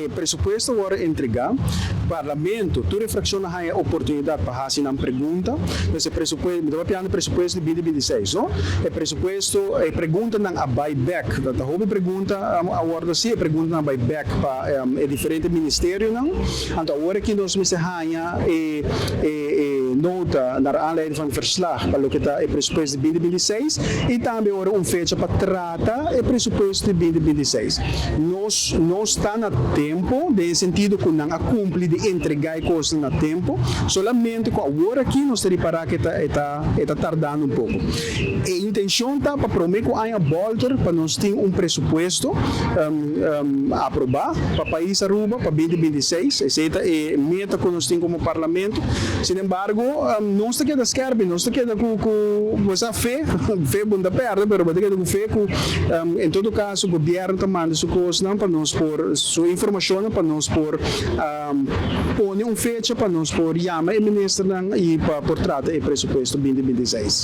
E presupuesto a wordo entrega, Parlamento, tur e fraccion a haya oportunidad pa haci nan pregunta. Dus e presupuesto, mi ta papiando presupuesto di 2026, no? E presupuesto, e preguntanan a bay bek, ta hopi pregunta a wordo haci, e preguntanan a bay bek pa e diferente ministerionan. Anto awor aki nos mester haya e nota naar aanleiding van verslag pa loke ta e presupuesto di 2026 y tambe ora un fecha pa trata e presupuesto di 2026. Nos no sta na tempo, den sentido cu nan a cumpli di entrega e cosnan na tempo, solamente cu awor aki nos ta ripara cu e ta tardando un poco. E intencion ta pa prome cu aña bolter pa nos tin un presupuesto aproba pa pais Aruba pa 2026. Esey ta e meta cu nos tin como Parlamento. Sin embargo, nos ta keda scherp, nos ta keda cu fe, fe bo n' ta perde, pero bo ta keda cu fe cu en todo caso gobierno ta manda su cosnan pa nos por su informacion pa nos por pone un fecha pa nos por yama e ministernan y pa por trata e presupuesto 2026.